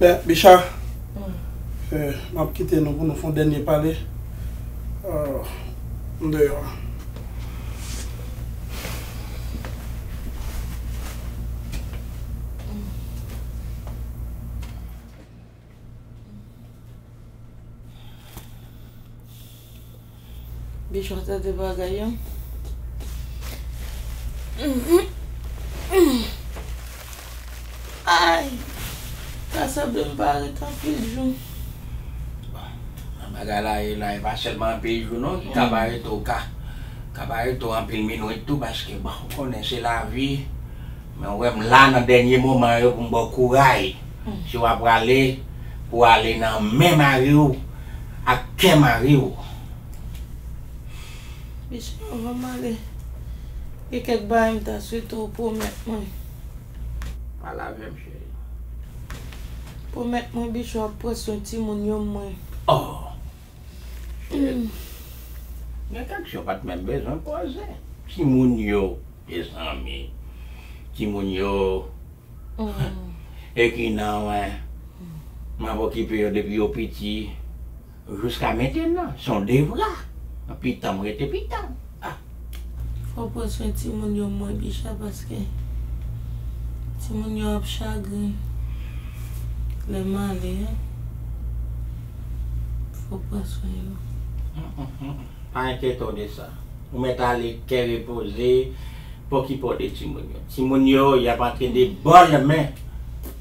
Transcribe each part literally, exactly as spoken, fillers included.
Eh, Bicha, eh, m ap kite nou pou nou fè yon dènye pale. Eh, m deyò. Bicha, tande bagay yo. Ay! Sa sanble m pa ret anpil jou. Bon, bagay la ye la, e pa sèlman anpil jou non ki ka pa rete w ka, ka pa rete w anpil minit tou, paske bon, ou konnen se lavi. Men w wè m la nan dènye moman yo pou m ba w kouray. Si w ap prale, pou w ale nan men mari w ak kè mari w. Bicha, anvan m ale, gen kèk bagay m ta swete w pwomèt mwen. Pale avè m, cheri. Pwomèt mwen, Bicha, w ap pran swen timoun yo mwen. Oh! Cheri. Gen kèksyon pa t menm bezwen poze. Timoun yo, mezanmi. Timoun yo. E ki nan, wen, m ap okipe yo depi yo piti. Jiska mentenan, se yon devwa. Pitanm rete pitanm. Ah. Fò w pran swen timoun yo mwen, Bicha, paske timoun yo ap chagren lè m ale a. Fò w pran swen yo. Pa enkyete w de sa. Ou mèt ale kè repoze, pa okipe w de timoun yo. Timoun yo, y ap antre de bò nan men.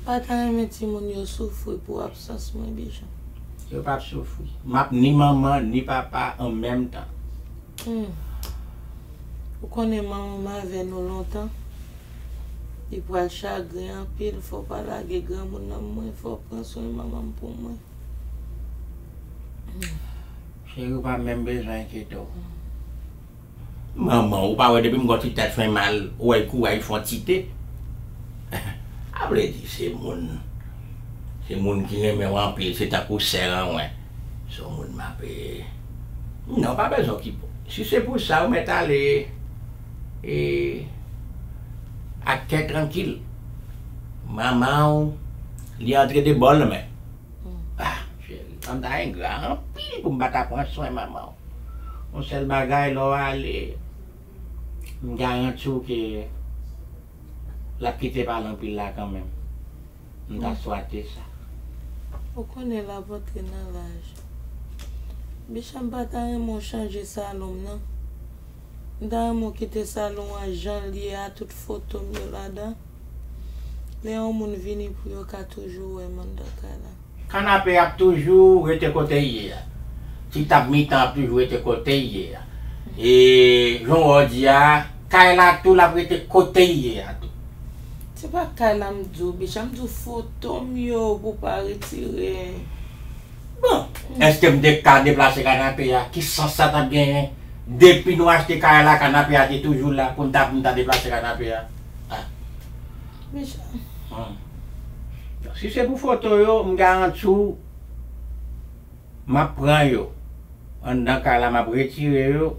Pa ta renmen timoun yo soufri pou absans mwen, Bicha. Yo p ap soufri. M ap ni manman, ni papa an menm tan. Hmm. Ou konnen manman m avè nou lontan. Li pral chagren anpil, fò w pa lage granmoun nan mwen, fò w pran swen manman m pou mwen. Cheri, ou pa menm bezwen enkyete w. Manman, ou pa wè depi m gen yon ti tèt fè mal, ou wè kouray fè yon ti te. A vle di, se moun, se moun ki renmen w anpil, se tankou sè an mwen. Se yon moun m ap, e, non, pa bezwen okipe w. Si se pou sa, ou mèt ale, e, ak kè trankil. Manman w, li antre de bò nan men. Ah, cheri, m ta engra anpil pou m pa ta pran swen manman w. Yon sèl bagay, lè w ale, m garanti w ke l ap kite pale anpil la kanmenm. M ta swate sa. Ou konnen l ap antre nan laj. Bicha, m pa ta renmen w chanje salon m nan. M ta renmen w kite salon an jan l ye a, tout foto m yo ladan. Lè yon moun vini pou yo ka toujou wè m anndan kay la. Kanape ap toujou rete kote l ye a. Ti tab mitan ap toujou rete kote l ye a. E jan w di a, kay la tou l ap rete kote l ye a tou. Se pa kay la m di w, Bicha, m di w foto m yo pou w pa retire. Bon, èske m te ka deplase kanape a? Ki sans sa t ap genyen? Depi nou achte kay la, kanape a te toujou la pou m ta, pou m ta deplase kanape a. Ah. Bicha. Hmm. Si se pou foto yo, m garanti w, m ap pran yo. Anndan kay la, m ap retire yo.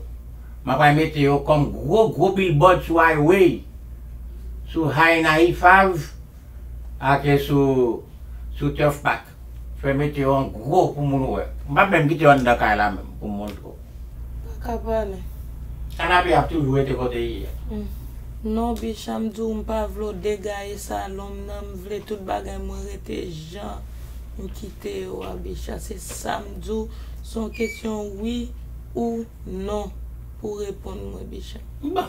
M ap al mete yo kòm gwo, gwo billboard sou highway. Sou High ninety-five, ake sou, sou Turf Park. Fè mete yo an gwo pou moun wè. M p ap menm kite yo anndan kay la menm pou m montre w. Pa ka pale. Kanape ap toujou rete kote l ye a. Hmm. Non, Bicha, m di w, m pa vle w degaye salon m nan. M vle tout bagay mwen rete jan m kite yo a, Bicha. Se sa m di w. Se yon kesyon wi ou non pou w reponn mwen, Bicha. Bon.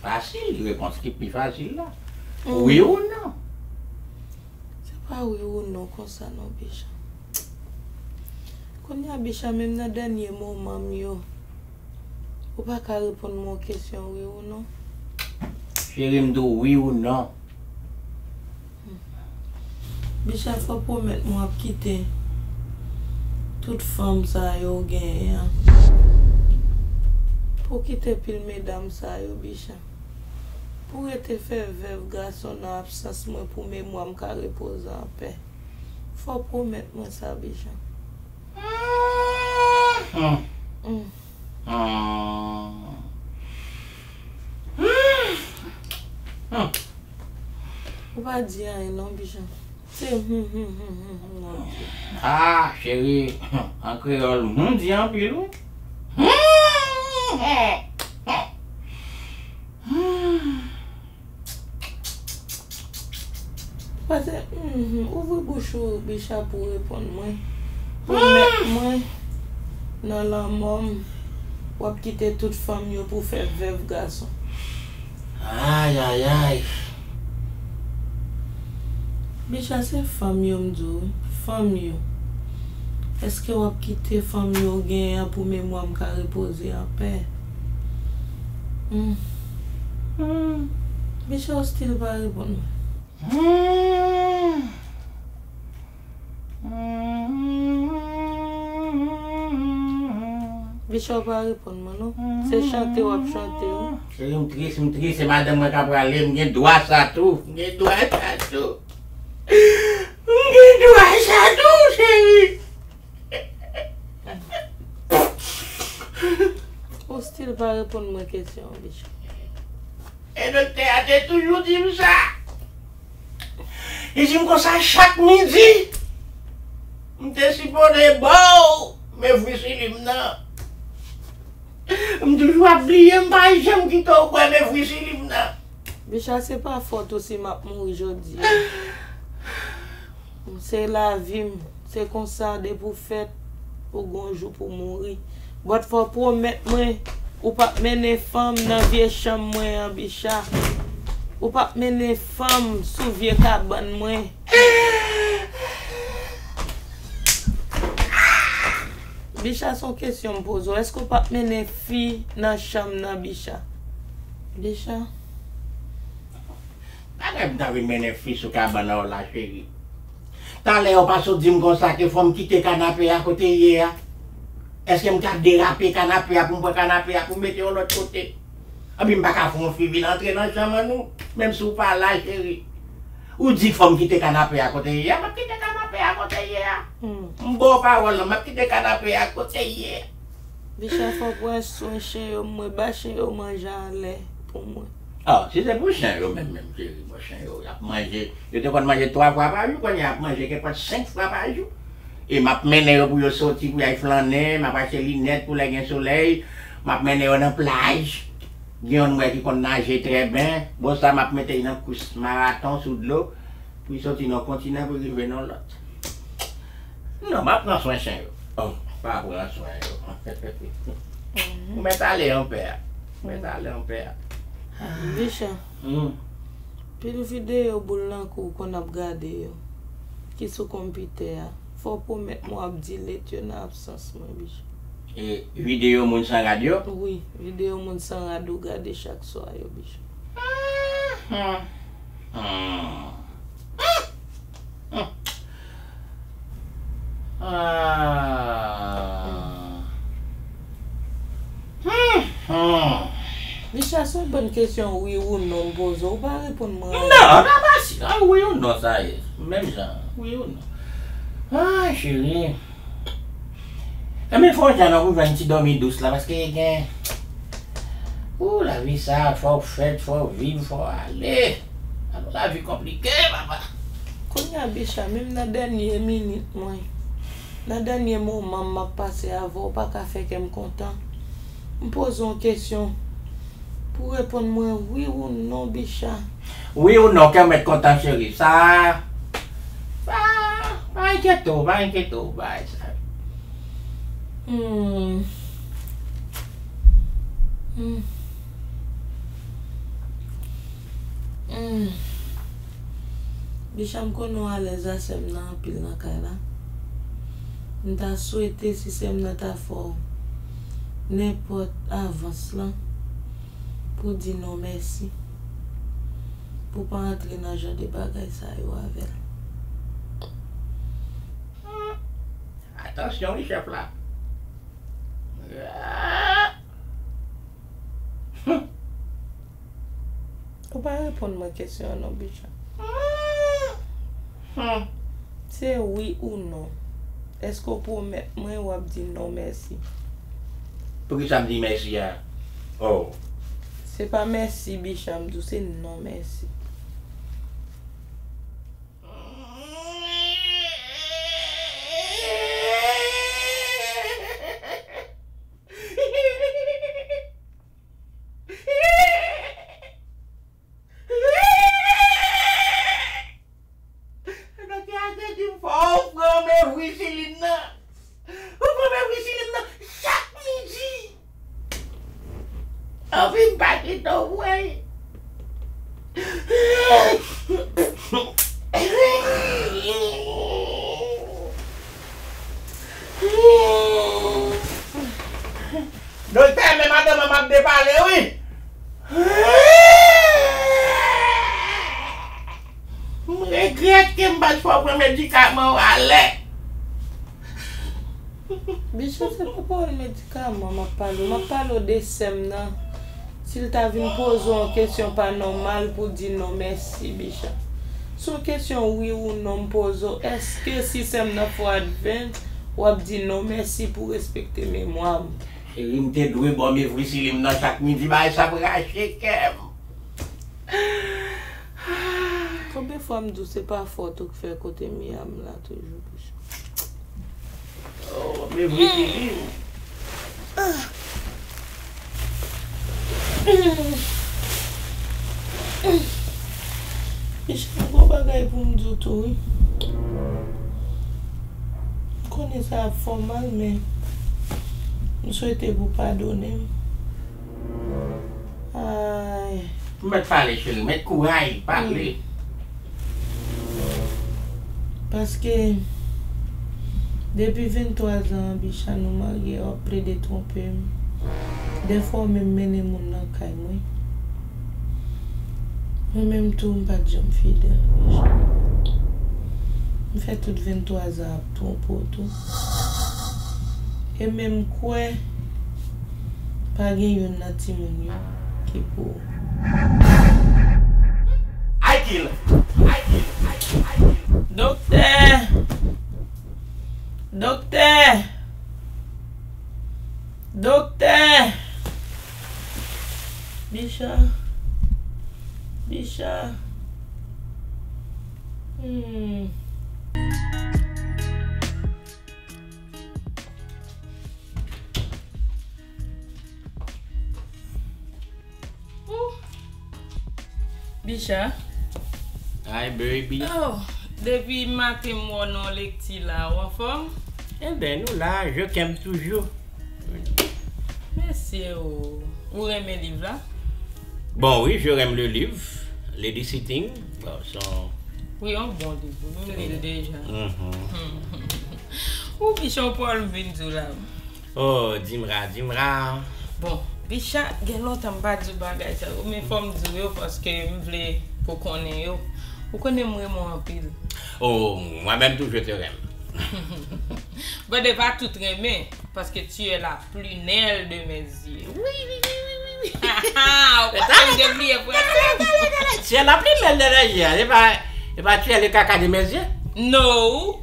Fasil, repons ki pi fasil la. Hmm. Wi ou non? Se pa wi ou non konsa non, Bicha. Kounye a, Bicha, menm nan dènye moman m yo, ou pa ka reponn mwen yon kesyon wi ou non? Cheri, m di w wi ou non. Bicha, fò w pwomèt mwen w ap kite tout fanm sa yo w genyen an. Pou w kite pil medam sa yo, Bicha. Pou w rete fè vèv gason nan absans mwen pou memwa m ka repoze anpè. Fò w pwomèt mwen sa, Bicha. Hmm. Hmm. Hmm. Hmm. Ou pa di anyen non, Bicha. Se hum, hum, hum, hum, hum, mon Dye. Ah, cheri, an kreyòl, hum di anpil, wi. Pase, hum, hum, ouvri bouch ou, Bicha, pou w reponn mwen. Pwomèt mwen, nan lanmò m, w ap kite tout fanm yo pou w fè vèv gason. Ayayay. Bicha, se fanm yo m di w, fanm yo. Èske w ap kite fanm yo w genyen an pou memwa m ka repoze anpè? Hmm. Hmm. Bicha, w still pa reponn mwen. Hmm. Bicha, w pa reponn mwen, non. Se chante w ap chante, wi. Cheri, m tris, m tris. Se madanm mwen k ap prale. M gen dwa sa tou. M gen dwa sa tou. M gen dwa sa tou, cheri. Ou still pa reponn mwen kesyon an, Bicha. E doktè a te toujou di m sa. Li di m konsa chak midi. M te sipoze ba w mefisilim nan. M toujou ap bliye, m pa janm kite w bwè mefisilim nan. Bicha, se pa fòt ou si m ap mouri jodi a. Se lavi m. Se konsa, depi w fèt, ou gon jou pou w mouri. But fò w pwomèt mwen, ou p ap mennen fanm nan vye chanm mwen an, Bicha. Ou p ap mennen fanm sou vye kabann mwen. Bicha, se yon kesyon m poze w. Èske w p ap mennen fi nan chanm nan, Bicha? Bicha. Bagay m ta vin mennen fi sou kabann an w la, cheri. Talè a w pa sot di m konsa ke fò m kite kanape a kote l ye a? Èske m ka derape kanape a pou m pran kanape a pou m mete yon lòt kote? Anpi m pa ka fè yon fi vin antre nan chanm an non, menm si w pa la, cheri. Ou di fò m kite kanape a kote l ye a, m ap kite kanape a kote l ye a. Hmm. M ba w pawòl lan, m ap kite kanape a kote l ye a. Bicha, fò w pran swen chen yo, mwen ba chen yo manje anlè pou mwen. Ah, si se pou chen yo menm, menm, cheri, bon, chen yo, y ap manje. Yo te konn manje twa fwa pa jou, kounye a y ap manje kenpòt senk fwa pa jou. E m ap mennen yo pou yo soti, pou y al flannen, m ap achte linèt pou lè gen solèy, m ap mennen yo nan plaj. Gen youn m wè ki konn naje trè byen, bon sa m ap mete l nan kous maraton sou dlo. Pou l soti nan yon kontinan pou l rive nan lòt. Non, m ap pran swen chen yo. Oh, pa pran swen yo. Ou mèt ale anpè a. Ou mèt ale anpè a. Bicha. Hmm. Pil videyo boul nan kou w konn ap gade yo, ki sou konpitè a. Fò w pwomèt mwen w ap delete yo nan absans mwen, Bicha. E videyo moun san rad yo? Wi, videyo moun san rad ou gade chak swa yo, Bicha. Hmm. Hmm. Hmm. Ah. Hmm. Hmm. Bicha, se yon bann kesyon wi ou non m poze w, ou pa reponn mwen anyen. Non, nan pa si, an wi ou non sa ye. Menm jan, wi ou non. Ah, cheri. Enben, fò w jan non pou jwenn ti dòmi dous la, paske gen, ou, lavi sa, fò w fèt, fò w viv, fò w ale. Alò, lavi konplike, papa. Kounye a, Bicha, menm nan dènye minit mwen, nan dènye moman m ap pase avè w, ou pa ka fè kè m kontan. M poze w yon kesyon. Pou w reponn mwen wi ou non, Bicha. Wi ou non, kè w mèt kontan, cheri. Sa, sa, pa enkyete w, pa enkyete w, bagay sa. Hmm. Hmm. Hmm. Bicha, m konnen w alèz a sè m nan anpil nan kay la. M ta swete si sè m nan ta fè w nenpòt avans lan pou di non mèsi, pou pa antre nan jan de bagay sa yo avè l. Atansyon wi, chèf la. Ou pa reponn mwen kesyon an non, Bicha. Hmm. Se wi ou non. Èske w pwomèt mwen w ap di non mèsi? Poukisa m di mèsi a? Oh. Se pa mèsi, Bicha, m di w se non mèsi. Kèt ke m pa t fè w pran medikaman w alè. Bicha, se pa pawòl medikaman m ap pale w. M ap pale w de sè m nan. Si l ta vin poze w yon kesyon pa nòmal pou di non mèsi, Bicha. Se yon kesyon wi ou non m poze w. Èske si sè m nan fè w advance, w ap di non mèsi pou respekte memwa m? Cheri, m te dwe ba w Mevrisilin nan chak midi, bagay sa ap rache kè m. Konbyen fwa m di w se pa fòt ou k fè kote m ye a m la toujou, Bicha? Oh, Mevrisilin. Bicha, m gen yon bagay pou m di w tou, wi. M konnen sa ap fè w mal, men m swete pou w padone m. Ay. Ou mèt pale, cheri. Mèt kouray, pale. Paske depi venntwa zan an, Bicha, nou marye, w ap plede twonpe m. Dèfwa, w menm mennen moun nan kay mwen. Mwen menm tou, m pa t janm fidèl, Bicha. M fè tout venntwa zan ap twonpe w tou. E menm kwè, pa gen youn nan timoun yo ki pou ou. I kill. I kill. I kill. I kill. Doktè! Doktè! Doktè! Bicha. Bicha. Hmm. Ooh. Bicha. Hi, baby. Oh, depi maten m wè w nan lekti la, ou anfòm? Enben, nou la, je camp toujou. Mèsi, oh. Ou renmen liv la? Bon, oui, je renmen le livre. Lady Sitting. Bon, son... Wi, yon bon liv. Mwen li l deja. Mhm. Ou Bicha, yon pawòl m vin di w la. Oh, Dimra, Dimra. Bon, Bicha, gen lontan m pa di w bagay sa yo, men fò m di w yo paske m vle pou w konnen yo. Ou konnen m renmen w anpil. Oh, moi-même tout, je te renmen. Bon, de pa tout renmen, paske tu es la prunelle de mes yeux. Oui, oui, oui, oui, oui, oui. Ou pa konn m te bliye fransè. Tu es la prunelle de mes yeux, c'est pas, c'est pas tu es le caca de mes yeux. No.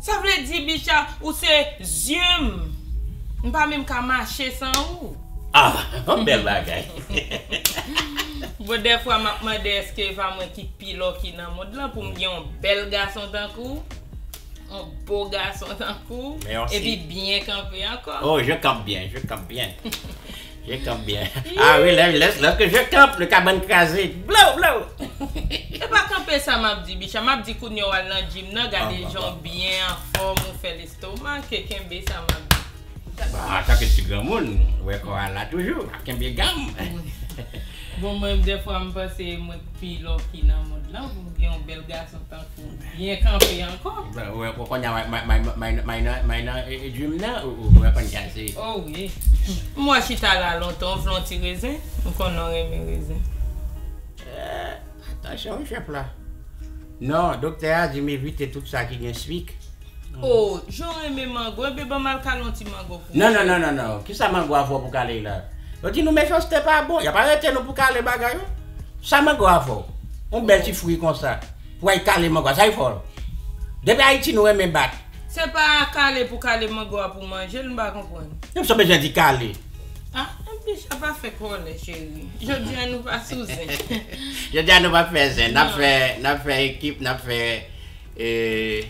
Sa vle di, Bicha, ou se zye m. M pa menm ka mache san ou. Ah, bèl bagay. Bon, dèfwa m ap mande èske e pa mwen ki pi lucky nan mond lan pou m gen yon bèl gason tankou w, yon bo gason tankou w, epi byen kanpe ankò. Oh, je campe bien, je campe bien. Je campe bien. Ah oui, lè, lè, lèske je campe, le kabann kraze. Blow, blow. E pa kanpe sa m ap di, Bicha. M ap di kounye a w al nan gym nan, gade jan w byen anfòm, ou fè lestomak, e kenbe sa m ap di. Bon, antanke ti granmoun, ou wè kò a la toujou, ap kenbe gam. Bon, mwen, dèfwa, m panse mwen k pi lucky nan mond lan, pou m gen yon bèl gason tankou w byen kanpe ankò. Bon, ou wè, kounye a, may, may, may nan, may nan, e, e, gym nan, ou, ou, ou wè konn kase. Oh, wi. M wè chita la lontan, ou vle yon ti rezen? M konnen w renmen rezen. Eh, atansyon, wi, chèf la. Non, doktè a di m evite tout sa ki gen swik. Oh, jan w renmen mango, enben ban m al kale yon ti mango pou ou. Non, non, non, non, non. Kisa mango a fè w pou kale l la? Yo di nou mechanste pa bon, y ap arete nou pou kale bagay yo. Sa mango a fè w? Yon bèl ti fwi konsa. Pou w al kale mango a, sa y fè w? Depi Ayiti nou renmen bat. Se pa kale pou kale mango a pou manje l, m pa konprann. Nou sa bezwen di kale. Ah, Bicha pa fè kòlè, cheri. Jodi a nou pa sou zen. Jodi a nou pa fè zen. N ap fè, n ap fè ekip, n ap fè, eh,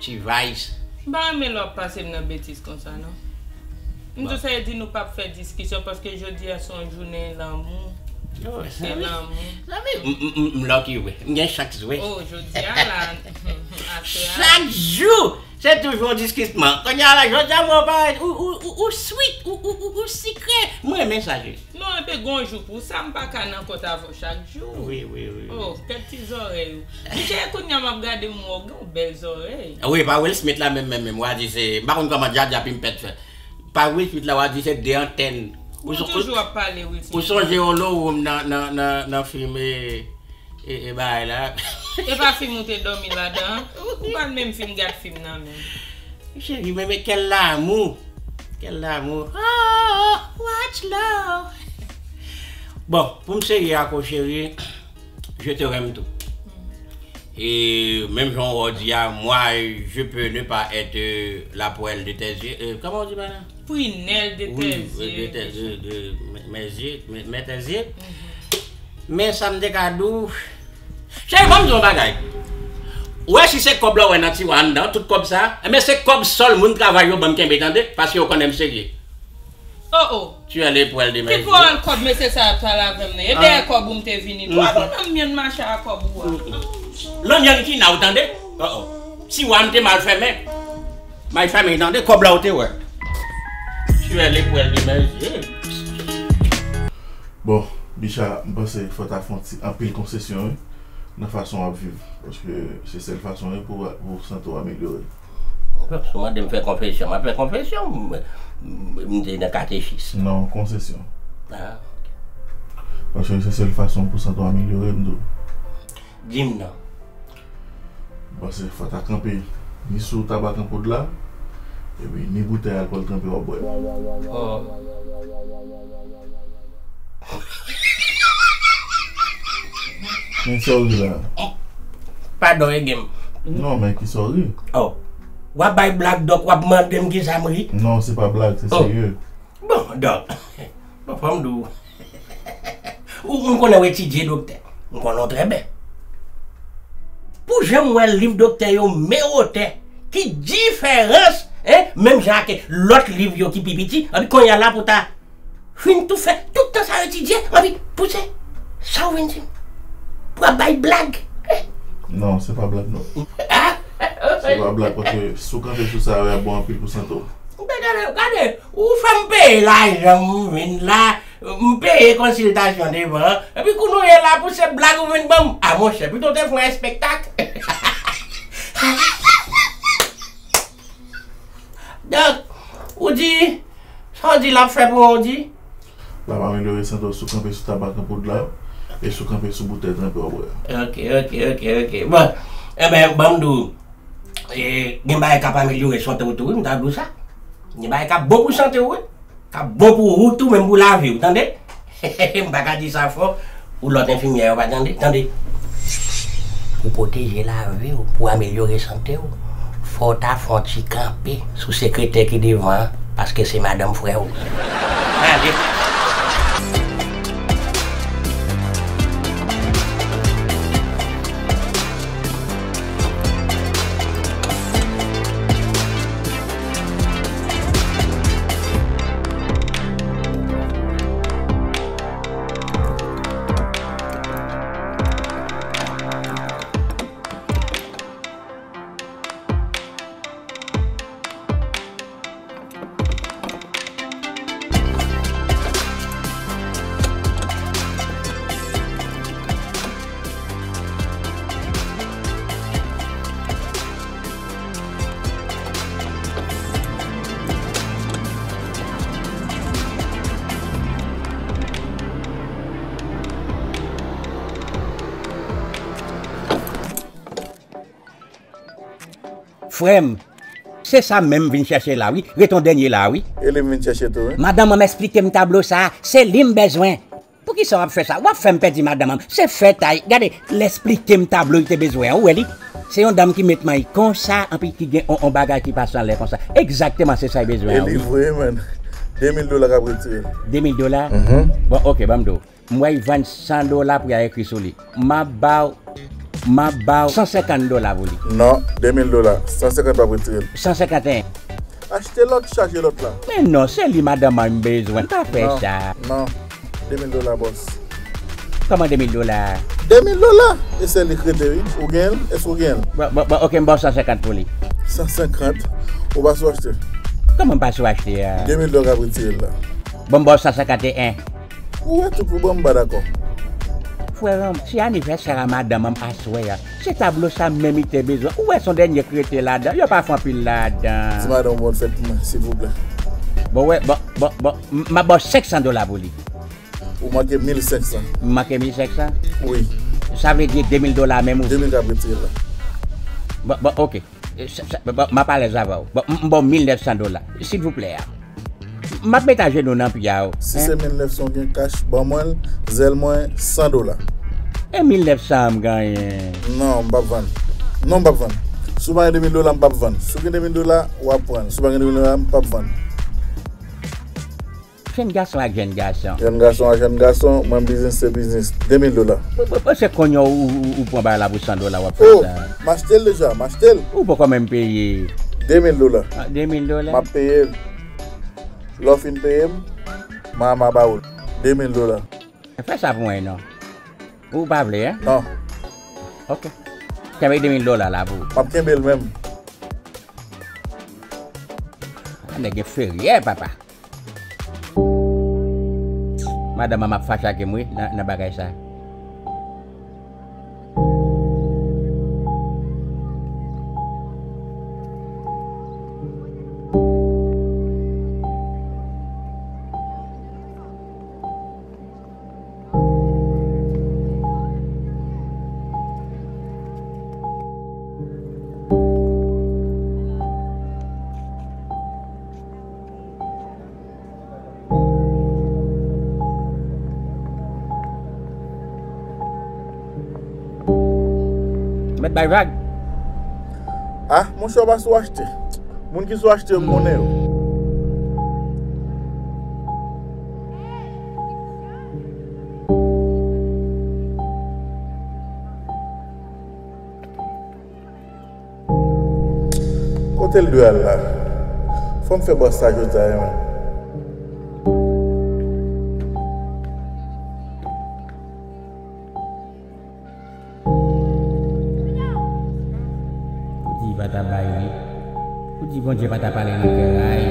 ti vice. M pa renmen lè w ap pase m nan betiz konsa, non. M tou sa di nou p ap fè diskisyon, paske jodi a se yon jounen lanmou. Oh, se lanmou. Zanmi, m, m, m, m lucky, wi. M gen chans, wi. Oh, jodi a la, aswè a. Chak jou, se toujou yon diskisman. Kounye a la, jodi a, mwen, ou parèt, ou, ou, ou, ou sweet, ou, ou, ou, ou sikre. Mwen renmen sa, jis. Non, epi gon jou pou sa, m pa ka nan kont avè w chak jou. Wi, wi, wi, wi. Oh, kèk ti zòrèy ou. Bicha, kounye a m ap gade m wè w gen yon bèl zòrèy. Wi, pa Will Smith la menm, menm, menm. W a di se, m pa konn kòman djadja pimpèt fè. Pa Will Smith la, w a di se de antèn. Ou toujou ap pale Will Smith. Ou sonje Hollow Room nan, nan, nan, nan fim, e, e, e bagay la. E pa fim ou te dòmi ladan an? Ou pa t menm fin gad fim nan menm. Cheri, men, men quel amour. Quel amour. Oh, watch love. Bon, pou m serye ak ou, cheri, je te renmen tou. E menm jan w di a, moi, je peux ne pas être la prunelle de tes yeux. Euh, comment on dit, madame? Prunelle de tes yeux. Oui, de tes, de, de, mes, mes yeux, mes, mes tes yeux. Men sa m te ka di w, cheri, ban m di w yon bagay. Ou wè si se kòb la ou wè nan tiwa anndan, tout kòb sa, enben se kòb sòl moun travay yo ban m kenbe, tande, paske yo konnen m serye. Oh, oh. Tu es le poêle de mes yeux. Ki pwal kòb mesye sa ap pale avè m nan? E dèyè kòb ou m te vini. Twa bon nan myann mache a kòb ou a. Nan myann ki nan ou tande? Oh, oh. Tiwa m te mal fèmen. May fèmen tande, kòb la ou te wè. Tu es le poêle de mes yeux. Bon, Bicha, m panse fò ta fè yon ti anpil konsesyon, wi, nan fason w ap viv. Paske se sèl fason, wi, pou, pou sante w amelyore. Bon, si w mande m fè konfesyon, m ap fè konfesyon. M, m, m te nan katechis. Non, konsesyon. Ah, ok. Paske se sèl fason pou sante w amelyore, m di w. Di m non. M panse fò ta kanpe ni sou tabak an poud la, epi ni boutèy alkòl tranpe w ap bwè. Oh. Men sa w ri la. Padon, Egem. Non, men ki sa w ri? Oh. W ap bay blag, dòk w ap mande m ki sa m ri? Non, se pa blag, se serye. Bon, dòk. Bon, fò m di w. Ou, m konnen w etidye doktè. M konnen w trè byen. Pou jan m wè liv doktè yo men wotè, ki diferans, hein, menm jan ak lòt liv yo ki pi piti, anpi kounye a la pou ta fin tou fè tout tan sa yo etidye, anpi pouse sa w vin di m. Pou ap bay blag. Eh. Non, se pa blag, non. Ah? Se pa blag, paske si w kanpe sou sa yo, y ap bon anpil pou sante w. Gade, gade, ou fè m peye lajan m vin la, m peye konsiltasyon devan, epi kounye a la pou se blag ou vin ban m. A monchè, pito w te fè yon espektak. Donk, ou di, sa w di l ap fè pou mwen, ou di? L ap amelyore sante w si w kanpe sou tabak an poud la, e si w kanpe sou boutèy tranpe w ap bwè a. Ok, ok, ok, ok. Bon, enben, ban m di w, e, gen bagay k ap amelyore sante w tou, wi, m ta di w sa. Gen bagay k ap bon pou sante w, wi. K ap bon pou ou tou, menm pou lavi w, tande? M pa ka di sa fò, pou lòt enfimyè yo pa tande, tande. Pou pwoteje lavi w, pou amelyore sante w, fò w ta fè yon ti kanpe sou sekretè ki devan an, paske se madanm frè w. Tande. Frè m, se sa menm m vin chèche la wi, ret yon dènye la wi. E li m vin chèche tou wi. Madanm an m esplike m tablo sa, se li m bezwen. Poukisa w ap fè sa? W ap fè m pèdi madanm an. Se fèt ay. Gade, l esplike m tablo li te bezwen an. Ou wè li? Se yon dam ki met may konsa, anpi ki gen on, on bagay ki pase anlè konsa. Egzakteman, se sa l bezwen an wi. E li vre, man. De mil dola k ap retire. De mil dola? Mhm. Bon, ok, ban m di w. M wè y vann san dola pou y al ekri sou li. M ap ba w, m ap ba w san senkant dola pou li. Non, de mil dola. San senkant w ap retire l. San senkant e en. Achte lòt, chaje lòt la. Men non, se li madanm mwen m bezwen. M pa fè sa. Non, non. De mil dola, bòs. Kòman de mil dola? De mil dola! E se li k rete, wi. Ou gen l? Èske ou gen l? Bon, bon, bon, ok, m ba w san senkant pou li. San senkant? Ou pa sou achte? Kòman m pa sou achte a? De mil dola k ap retire l la. Bon, m ba w san senkant e en. Ou wè tout pou bon, m pa dakò. Frè m, se anivèsè a madanm an aswè a. Se tablo sa menm li te bezwen. Ou wè se yon dènye k rete ladan. Yo pa fè anpil ladan. Di madanm w bòn fèt pou mwen, silvouplè. Bon, wè, bon, bon, bon, m, m ap ba w senk san dola pou li. Ou manke mil senk san. M manke mil senk san? Wi. Sa vle di de mil dola menm ou? De mil k ap retire la. Bon, bon, ok. Sa, sa, bon, m ap alèz avè w. Bon, m, m ba w mil nèf san dola. Silvouplè a. M ap met ajenou nan pye a w. Si se mil nèf san w gen kach, ban mwen l, zèl mwen, san dola. E mil nèf san an m genyen? Non, m p ap vann. Non, m p ap vann. Si w pa gen de mil dola, m p ap vann. Si w gen de mil dola, w ap pran l. Si w pa gen de mil dola, m p ap vann. Jèn gason ak jèn gason. Jèn gason ak jèn gason, mwen biznis se biznis. De mil dola. Bon, bon, bon, se kounye a ou, ou, ou pran bagay la pou san dola, w ap fè sa. Oh, m achte l deja, m achte l. Ou poko menm peye. De mil dola. Ah, de mil dola? M ap peye l. Lè w fin peye m, m a, m a ba ou l. De mil dola. Fè sa pou mwen non. Ou pa vle, en? Non. Ok. Kenbe de mil dola la pou ou. M ap kenbe l menm. Ah, nèg enferyè, papa. Madanm an ap fache ak m wi nan, nan bagay sa. Mèt bay vag. Ah, monchè, w pa sou achte. Moun ki sou achte yo, m konnen yo. Kote l dwe al la? Fò m fè bòs sa jodi a, wi. Ou di pa ta bay li. Ou di Bondye pa ta pale nan kè l, ay.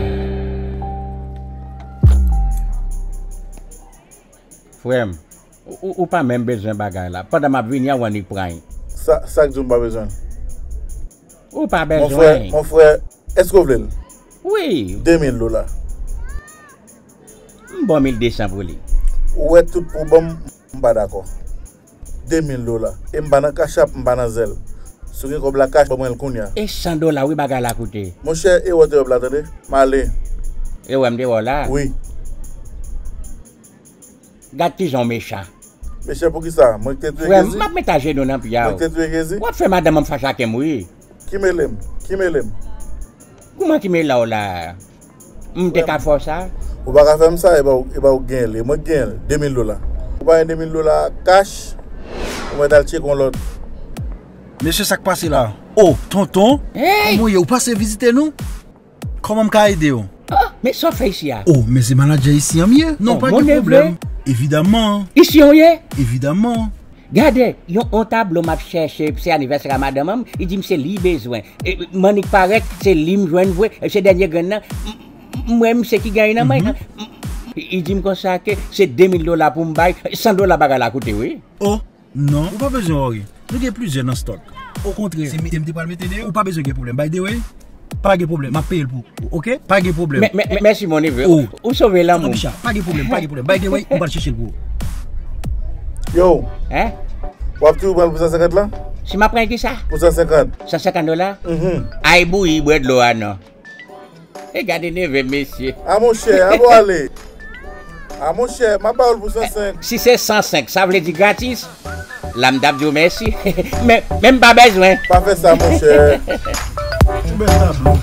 Frè m, ou, ou, ou pa menm bezwen bagay la. Pandan m ap vini an, w annik pran l. Sa, sa k di w m pa bezwen l? Ou pa bezwen. Mon frè, mon frè, èske w vle l? Wi. De mil dola. M ba w mil de san pou li. Ou wè tout pou ban m, m pa dakò. De mil dola. E m pa nan Cash App, m pa nan Zelle. Si w gen kòb la kach, ban mwen l kounye a. E san dola wi bagay la koute. Monchè, e wè w te wè m la, tande? M ale. E wè m te wè w la? Wi. Gad kijan w mechan. Mechan poukisa? Mwen ki te touye Jezi? Frè m, m ap met ajenou nan pye a w. Mwen ki te touye Jezi? W ap fè madanm an fache ak m wi. Ki mele m? Ki mele m? Kouman ki mele w la? M te ka fè w sa? Ou pa ka fè m sa, e pa w, e pa w k genyen l, e mwen k genyen l, de mil dola. Ou pa gen de mil dola kach, ou mèt al tcheke yon lòt. Mesye, sa k pase la? O, tonton, kòman w ye? Ou pase vizite nou? Kòman m ka ede w? Oh, men sa w fè isi a? O, men se manadjè isi an m ye. Non, pa gen pwoblèm. Evidaman. Isi an w ye? Evidaman. Gade, yon, yon tablo m ap chèche, se anivèsè a madanm an m, li di m se li l bezwen. E, m annik parèt, se li m jwenn vre, e se dènye grenn nan. M, m, m wè misye ki genyen nan men. M, m, li di m konsa ke se de mil dola pou m bay, san dola bagay la koute wi. O, non, ou pa bezwen wòri. Nou gen plizyè nan stòk. Okontrè, se mete m te pral mete deyò. Ou pa bezwen gen pwoblèm. Bay de wi. Pa gen pwoblèm, m ap peye l pou ou, oke? Pa gen pwoblèm. Mè, mè, mè, mèsi, mon neveu. O. Ou sove lanmou m. Bicha, pa gen pwoblèm, pa gen pwoblèm. Bay de wi, m pral chèche l pou ou. Yo. Hein? W ap toujou pran l pou san senkant la? Si m ap pran l kisa? Pou san senkant. San senkant dola? Mhm. Ay bouyi, bwè dlo a non. E gade neve mesye. A monchè, a bon ale. A monchè, m ap ba w l pou san senk. Si se san senk, sa vle di gratis? La m t ap di w mèsi. Men, men m pa bezwen. Pa fè sa, monchè. Ou bèl tablo.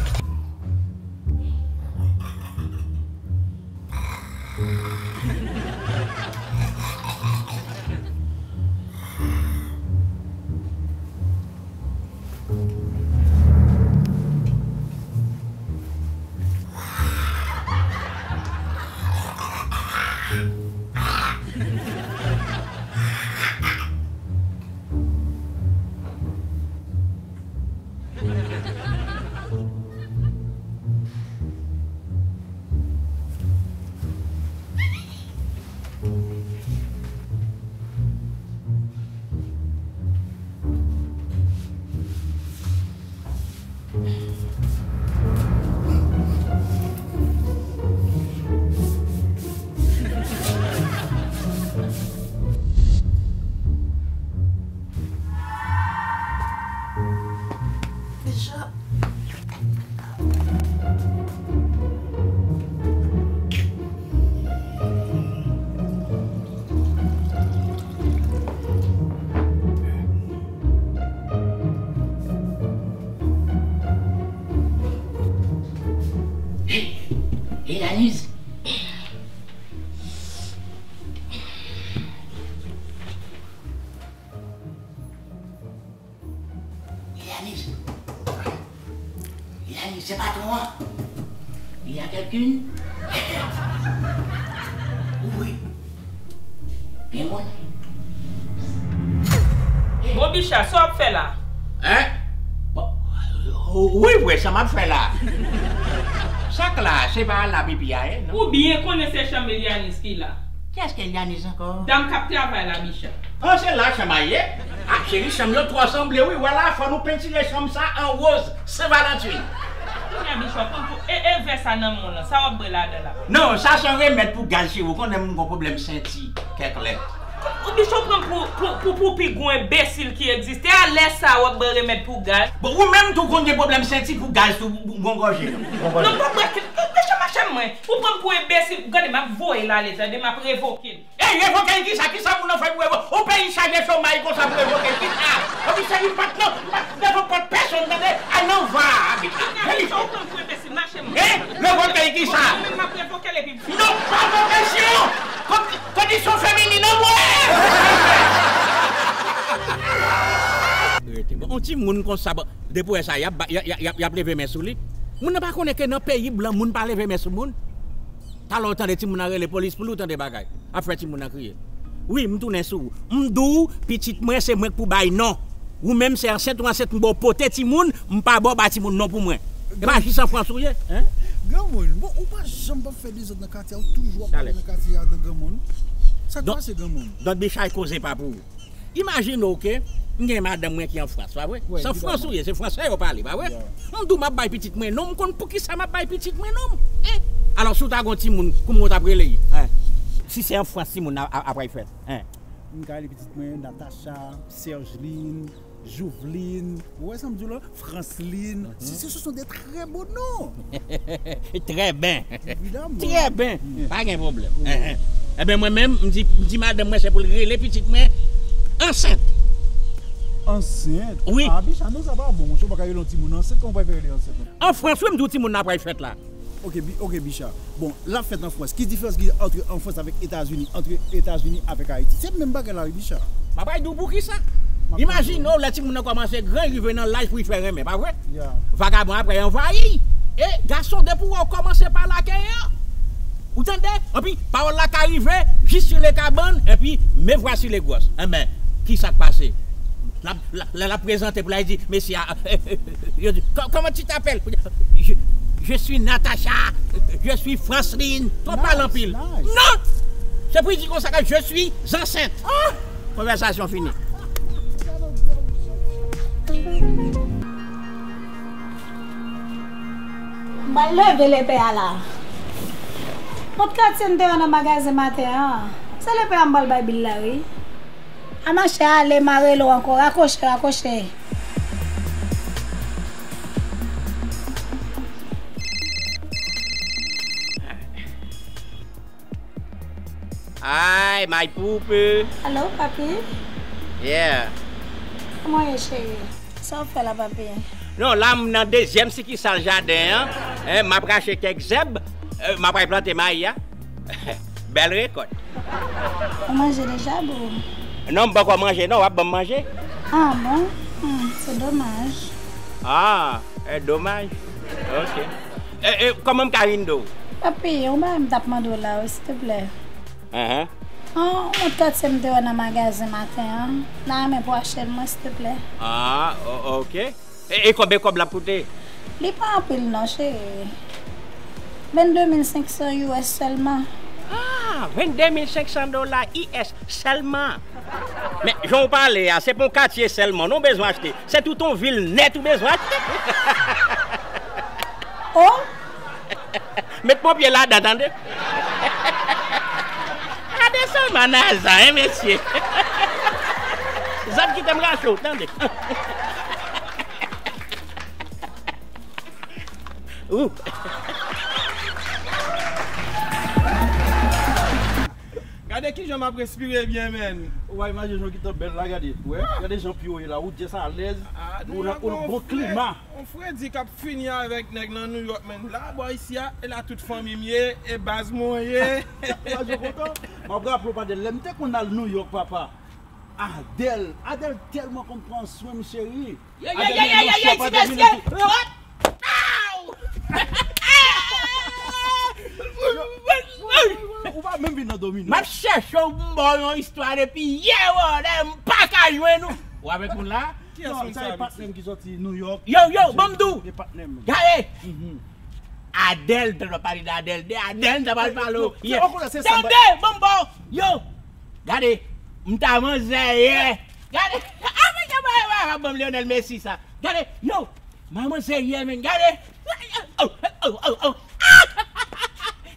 Hey, hey, Yanis. Yanis. Yanis, se patwon an. Il y a quelqu'une? Ouvri. Gen moun? Bon, Bicha, sa w ap fè la? Hein? Bon, wi, vre, sa m ap fè la. Sak la, se pa la pipi a ye, non? Ou byen konnen se chanm Yanis ki la. Kiyès ki Yanis ankò? Dam k ap travay la, Bicha. Oh, se la chanm a ye? Ah, cheri, chanm yo twò sanble, wi. Wè la, fò nou pentire chanm sa an woz, Sen Valantin. Kounye a, Bicha, pran pou, e, e vè sa nan men w lan, sa w ap bwè ladan la? Non, sa se yon remèd pou gaz, cheri. Ou konnen m gon pwoblèm senti, kèk lè. Ou Bicha, w pran pou, pou, pou, pou pi gwo enbesil ki egziste. A lè sa, w ap bwè remèd pou gaz. Bon, ou menm tou konn gen pwoblèm senti pou gaz tou, ou, ou gon gòje, non? Non, pa bwè, ke, ke, ke mache mwen. Ou pran m pou enbesil. Gade, m ap voye l ale, tande, m ap revoke l. Ey, revoke l kisa? Kisa moun nan fè pou revoke? Yon peyi chaje chomay konsa pou revoke l kisa? Epi se li m pa t nan, m pa t nan revoke kont pèsonn, tande? Al nan va a, Bicha. Verite. Ou pran m pou enbesil, mache mwen. Hein? Revoke l kisa? Mwen menm m ap revoke l epi. Non, pa pwofesyon! Kon-, kondisyon feminin an mwen! Rete. Bon, yon ti moun konsa, bon, depi w wè sa, y ap ba-, y a, y a, y a, y ap leve men sou li. Moun nan pa konnen ke nan peyi blan, moun pa leve men sou moun. Talè w tande timoun nan rele polis pou li, w tande bagay ap fè timoun nan kriye. Wi, m tounen sou ou. M di w, pitit mwen, se mwen k pou bay non. Ou menm, se ansent ou ansent, m ba w pote timoun, m pa ba w bay timoun non pou mwen. E pa jis an Frans ou ye, hein? Granmoun, bon, ou pa janm p ap fè dezòd nan katye a, ou toujou ap pale nan katye a nan granmoun. Sa k pase granmoun? Don Bichay, koze pa pou ou. Imajine w ke m gen madanm mwen ki an Frans, pa vre? Se an Frans ou ye, se fransè yo pale, pa vre? M di w m ap bay pitit mwen non, m konn poukisa m ap bay pitit mwen non. Hein? Alò, si w ta gon timoun, kouman w t ap rele l? Hein? Si se an Frans timoun nan ap, ap, ap pral fèt, hein? M ka rele pitit mwen Natacha, Sergeline, Jouvline, ou wè sa m di w la? Franceline. Si, si, ce sont des très beaux noms. Très bien. Évidemment. Très bien. Pa gen pwoblèm. Hein, hein. Ebyen, mwen menm, m di, m di madanm mwen se pou l rele pitit mwen ansent. Ansent? Wi. Ah, Bicha, non, sa pa bon, monchè, ou pa ka rele yon timoun ansent, kòman w pral fè rele ansent? An Frans, wi, m di w timoun nan pral fèt la. Ok, Bi-, ok, Bicha. Bon, l ap fèt an Frans. Ki diferans ki gen ant an Frans avèk Etazini, ant Etazini avèk Ayiti? Se menm bagay la, wi, Bicha. M ap bay di w poukisa. Imajine w, lè timoun nan kòmanse gran, rive nan laj pou l fè renmen, pa vre? Vagabon apre anvayi. E gason, depi w wè w kòmanse pale ak eyan, ou tande? Anpi, pawòl la ka rive jis sou le kabann, epi me vwasi le gwòs. Enben, kisa k pase? L ap, l ap, lè l ap prezante pou l, li di, mesye a, yo di, "Kò-, comment tu t'appelles?" Je, je suis Natacha, je suis Franceline. Twò pale anpil. Non! Se pou l di konsa ke je suis enceinte. Konvèsasyon fini. M pral leve lepè a la. Mont katye m te wè nan magazen maten an. Se lepè a m pral bay bil la, wi. A mache ale, m a rele w ankò. Rakwoche, rakwoche. Hi, my poopy. Hello, papi. Yeah. Kòman w ye, cheri? Sa w fè la, papi? Non, la, m nan dezyèm sikisal jaden an. Hein, m ap rache kèk zèb. Euh, m ap al plante mayi a. Bèl rekòt. Ou manje deja, boo? Non, m poko manje, non, w ap ban m manje. Ah, bon? Hmm, se domaj. Ah, e domaj. Ok. E, e, kòman m ka vin do w? Papi, yon bagay m t ap mande w la, wi, silteplè. Ahan. An, yon katye m te wè nan magazen maten an. M ta renmen pou w achte l mwen, silteplè. Ah, o-, ok. E, e konbyen kòb l ap koute? Li pa anpil non, cheri. Vennde mil senk san U S sèlman. Ah, vennde mil senk san dola U S sèlman. Men, jan w pale a, se pa yon katye sèlman non w bezwen achte. Se tout yon vil nèt ou bezwen achte. Oh! Met ponpye ladan, tande. Gade sèlman naza, hein, mesye. Zam kite m rache w, tande. Gade kijan m ap respire byen, menn. Ou pa imajine jan w gentan bèl la, gade. Wè, gade jan pye w ye la, ou djès alèz. Ah, ou nan, ou nan bon klima. On fredi k ap fini avèk nèg nan New York, menn. La, bò isi a, e la tout fanmi m ye, e baz mwen ye. Ou pa jan kontan? M ap raple w, pa de lè m te konn al New York, papa. Adèl, Adèl tèlman konn pran swen m, cheri. Yo, yo, yo, yo, yo, yo, ti mesye. Ou pa menm vin nan domino. M ap chèche w pou m ba w yon istwa depi yè, wè, m pa ka jwenn ou. Ou avèk moun la? Kiyès moun sa, patnè m ki soti New York? Yo, yo, ban m di w. Gade. Adèl, te dwe pale de Adèl, de Adèl, ta pral pale w. Tande, ban m ba w. Yo, gade, m ta manzè yè. Gade, a, men, yo, yo, yo, yo, ban m Lionel Messi sa. Gade, yo, manman serye, men, gade. Oh, oh, oh, oh.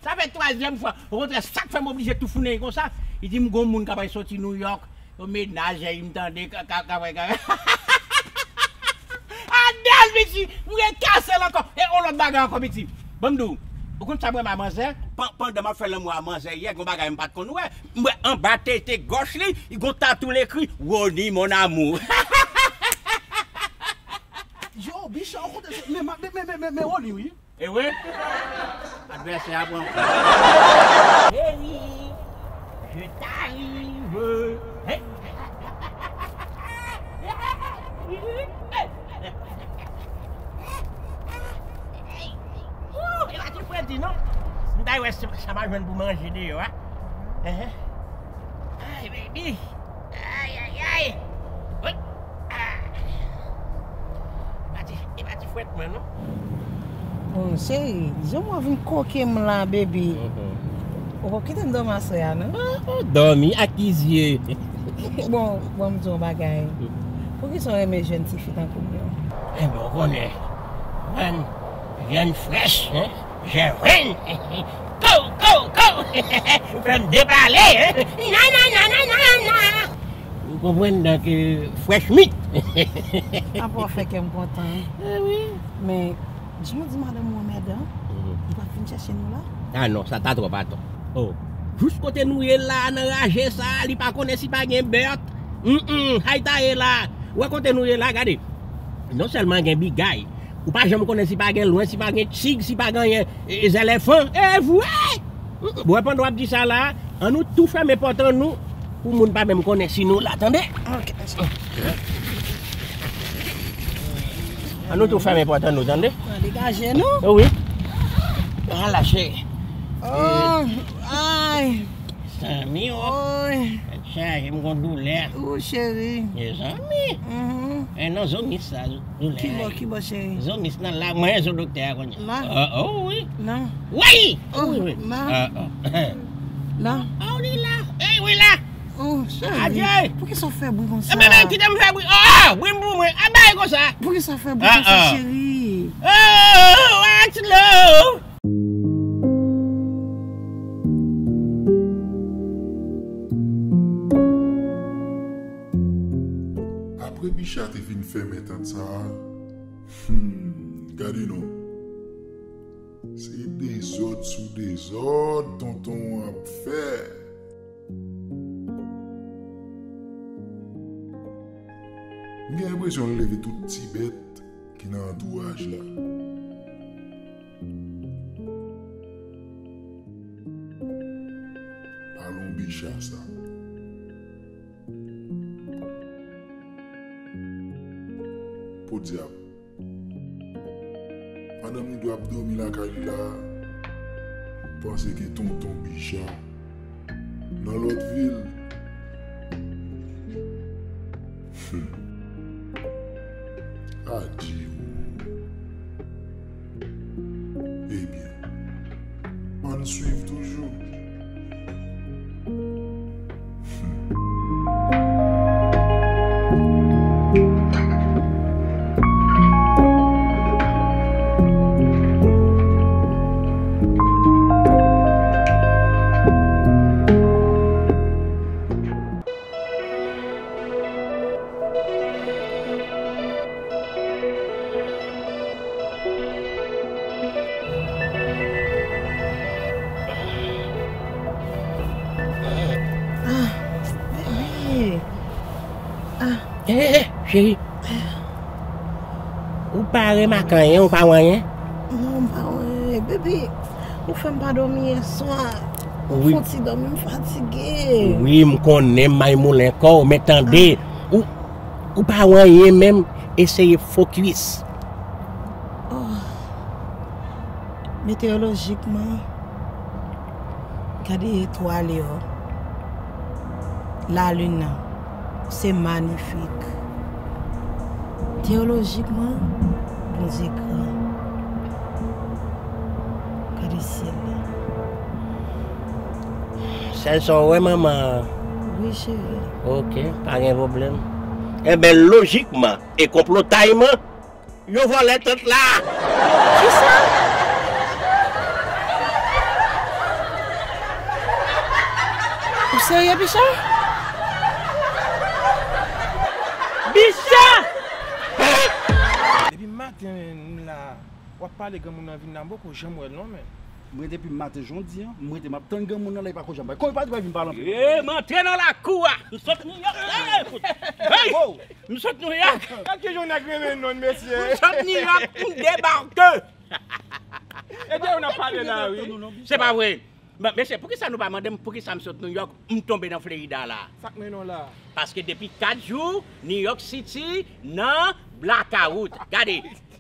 Sa fè twazyèm fwa. Okontrè, sa k fè m oblije toufoune konsa. Li di m gon moun k ap soti New York. Yo mennaj, m tande, ka, ka, ka, ka. Adèl, piti, m rekase l ankò. E yon lòt bagay ankò, piti. Ban m di w, ou konn sa m renmen a manzè? Pan-, pandan m ap fè lanmou a manzè yè, gon bagay m pa t konn wè. M wè anba tete gòch li, gon tatou'y ekri Rony mon amour. Yo, Bicha, ou konn se, men, men, men, men, men, men Rony, wi. E wi. Advèsè a pran. Chérie, je t'arrive. Hein? Ooh, e pa ti fredi non. M ta wè sa, sa m a jwenn pou manje deyò a. Hein? Ay, baby. Ay, ay, ay. Wi. Ah. E pa ti, e pa ti frèt mwen non. Bon, cheri, jan w vin koke m la, baby. Mhm. Ou pap kite m dòmi aswè a, non? Ah, ou dòmi ak ki zye? Bon, bon, m di w yon bagay. Poukisa w renmen jèn tifi tankou m yo? Enben, ou konnen, mwen, jèn frèch, hein? Jèn, kou, kou, kou! Fè m depale, hein? Nan, nan, nan, nan, nan, nan! Ou konprann, donk, euh, fresh meat. Apa w fè kè m kontan. Eh wi. Men, jan w di madanm ou anmèdan, mhm, li p ap vin chèche nou la? Ah non, sa ta twòp atò. Oh. Jis kote nou ye la, nan raje sa, li pa konnen si pa gen bèt. Mm, mm, hay ta ye la. Ou wè kote nou ye la, gade. Non sèlman gen bigay, ou pa janm konnen si pa gen lwen, si pa gen tig, si pa gen anyen, e, e zèlèfan. E vre! Bon, pandan w ap di sa la, an nou tou fèmen pòt an nou, pou moun pa menm konnen si nou la, tande? Ok. An nou tou fèmen pòt an nou, tande? An degaje nou? Wi. Ala, cheri. Oh, ay. Zanmi, oh. Oy. Tèt chaje, m gon doulè. Ou, cheri. Mezanmi. Mhm. E non, zomis sa, doulè. Kibò, kibò, cheri? Zomis nan la, mwen zo doktè a kounye a. La? Oh, oh, wi. La? Wi! Oh, wi, wi. La? Ah, ah. La? Oh, li la. Eh, wi, la. Oh, cheri. Adye. Poukisa w fè bri konsa? Eh, men, men, kite m fè bri. Oh, oh, bri m pou mwen. A bay konsa. Poukisa w fè bri konsa, cheri? Oh, oh, oh, oh. Apre Bicha te fin fèmen tant sa a, hmm, gade non. Se dezòd sou dezòd tonton an ap fè. M gen enpresyon l leve tout ti bèt ki nan antouraj la. Alon Bicha sa. Podyab. Pandan m dwe ap dòmi lakay li la, panse ke tonton Bicha nan lòt vil. Hmm. Adye o. Ebyen, ann swiv toujou. Cheri, ou pa remake anyen, ou pa wè anyen? Non, m pa wè anyen. Baby, ou fè m pa dòmi yè swa. M Wi. Fon ti dòmi, m fatige. Wi, m konnen m may moulen kò w, men tande, ou, ou pa wè anyen menm, eseye fokis. Oh. Meteyolojikman, gade etwal yo. Lalin nan, se manifik. Teyolojikman, Bondye gran. Gade syèl la. Sèl sa w wè, manman? Wi, cheri. Ok, pa gen pwoblèm. Enben, lojikman e konplotayman, yo vòlè tant la. Kisa? Ou serye, Bicha? Bicha! Depi maten m la, w ap pale granmoun nan vin la, m poko janm wè l non, men. Mwen depi maten jan w di an, m rete m ap tann granmoun nan la, li pako janm bay. Kòman li pa vin pale anpil? Eh, m antre nan lakou a. M sot New York. Hey! Hey! Wow! M sot New York. Gad kijan nèg renmen nonn, mesye. M sot New York, m debake. E de yo n ap pale la, wi. Se pa vre. Bon, mesye, poukisa nou pa mande m poukisa m sot New York, m tonbe nan Florida la? Sa k mennen w la? Paske depi kat jou, New York City nan blakawout. Gade,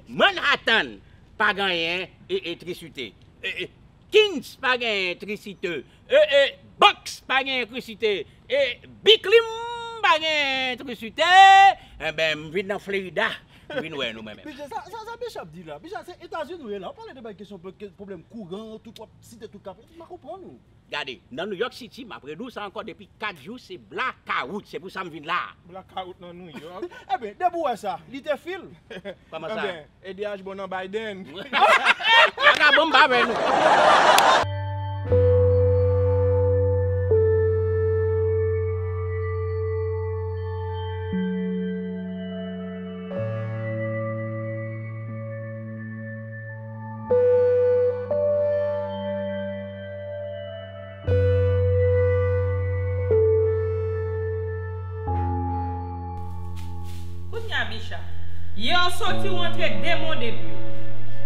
Manhattan pa genyen e, elektrisite. E, e, Queens pa genyen elektrisite. E, e, Bronx pa genyen elektrisite. E, Brooklyn pa genyen elektrisite. Enben, m vin nan Florida. M vin wè nou, mwen menm. Bicha, sa, sa, sa Bicha ap di la? Bicha, se Etazini ou ye la. Ou pale de bay kesyon pwoblèm kouran, tout w ap site tout kafe. M pa konprann ou. Gade, nan New York City, m ap redi w sa ankò, depi kat jou, se blakawout. Se pou sa m vin la. Blakawout nan New York? Enben, depi w wè sa, li te fil. Kòman sa? Enben, E D H bon nan Biden. Vagabon, m pa vle nou. Kounye a, Bicha, yè w soti, ou antre de mond epi w.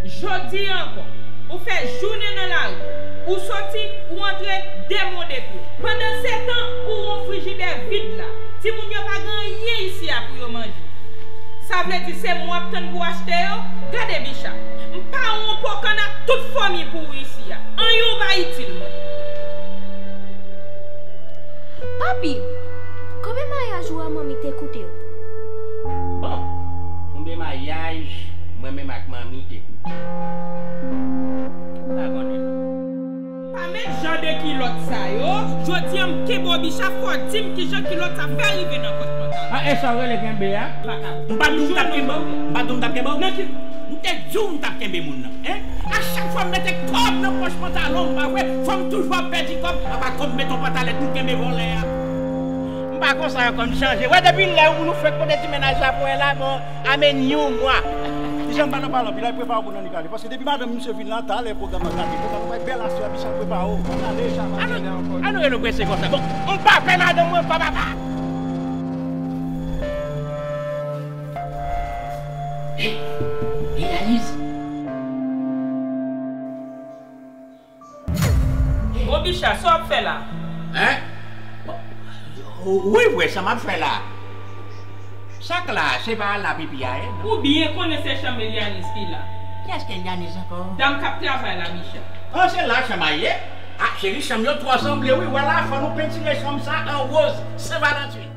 Jodi a ankò, ou fè jounen nan lari. Ou soti, ou antre de mond epi w. Pandansetan, ou wè yon frijidè vid la. Timoun yo pa gen anyen isi a pou yo manje. Sa vle di se mwen w ap tann pou w achte yo? Gade, Bicha, m pa won po kann ak tout fanmi pou ou isi a. Anyen w pa itil mwen. Papi, konbyen maryaj ou a manmi te koute w? Bon, konbyen maryaj mwen menm ak manmi te koute? M pa konnen non. Pa met jan de kilòt sa yo. Jodi a m kenbe w, Bicha, fò w di m kijan kilòt sa fè rive nan pòch pantalon. A, e sa w rele kenbe a? M pa ka. M pa di w m t ap kenbe w? M pa di w m t ap kenbe w? Nan ki? M te di w m t ap kenbe moun nan, en? A chak fwa m mete kòb nan pòch pantalon m, pa vre, fò m toujou ap pèdi kòb. Apa kòb mete yon pantalèt m kenbe vòlè a. M pa konsa ankò, m chanje. Wè depi lè ou nou fenk pote ti mennaj la pou wè la, bon, a men yon mwa. Bicha, m pa nan pale anpil, al prepare w pou Nannik ale. Paske depi madanm misye vin la, talè pwogram nan gate. Pwogram nan bèl aswè a, Bicha, prepare w. Ann ale, Bicha, pa gen lè ankò. Ann nou rele w prese konsa. Bon, m pa pè madanm mwen ankò, papa. Hey, hey, Yanis. Bon, Bicha, sa w ap fè la? Hein? Wi, wi, sa m ap fè la. Sak la, se pa la pipi a ye, non? Ou byen konnen se chanm Elianis ki la. Kiyès ki Elianis ankò? Dam k ap travay la, Bicha. Oh, se la chanm a ye? Ah, cheri, chanm yo twò sanble, wi. Wè la, fò nou pentire chanm sa an woz Sen Valantin.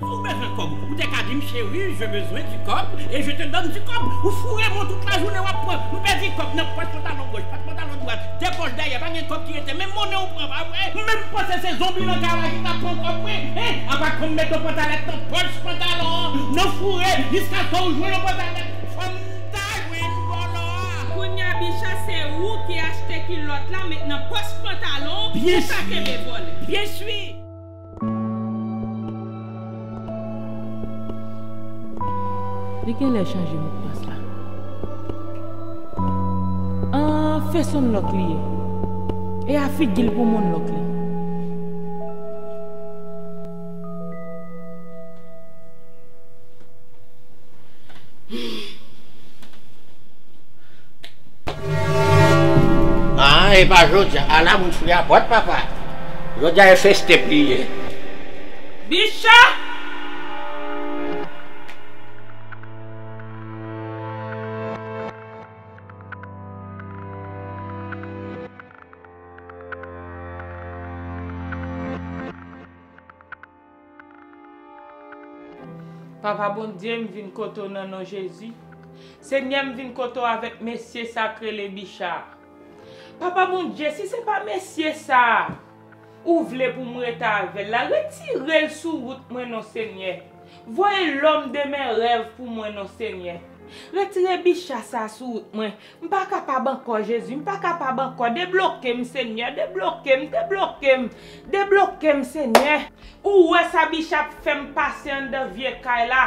Si w bezwen kòb, ou te ka di m, chérie, j'ai besoin du kòb et je te donne du kòb. Ou foure m tout lajounen w ap pran. M pèdi kòb nan pòch pantalon goch, pòch pantalon dwat, de pòch dèyè, pa gen kòb ki rete. Menm monnen w pran, pa vre? M menm panse se zonbi nan kay la ki t ap pran kòb mwen. Hein? Apa kòm mete yon pantalèt nan pòch pantalon an, nan foure, jiskaske w jwenn yon pantalèt. Fò m ta jwenn vòlò a. Kounye a, Bicha, se ou ki achte kilòt la, met nan pòch pantalon, ou pa kenbe vòlè. Bien sûr. Li genlè chanje modpas la. An, Feson lòk li ye. E a figi l pou moun lòk li. Ah, e pa jodi a. Ala moun fri a pòt, papa. Jodi a e festin li ye. Bicha! Papa Bondye, m vin kote w nan non Jezi. Senyè, m vin kote w avèk mesye sa k rele Bicha a. Papa Bondye, si se pa mesye sa a ou vle pou m rete avè l la, retire l sou wout mwen non, Senyè. Voye lòm de mè rèv pou mwen non, Senyè. Retire Bicha sa a sou wout mwen. M pa kapab ankò, Jezi. M pa kapab ankò. Debloke m, Senyè. Debloke m, debloke m. Debloke m, Senyè. Ou wè sa Bicha ap fè m pase anndan vye kay la.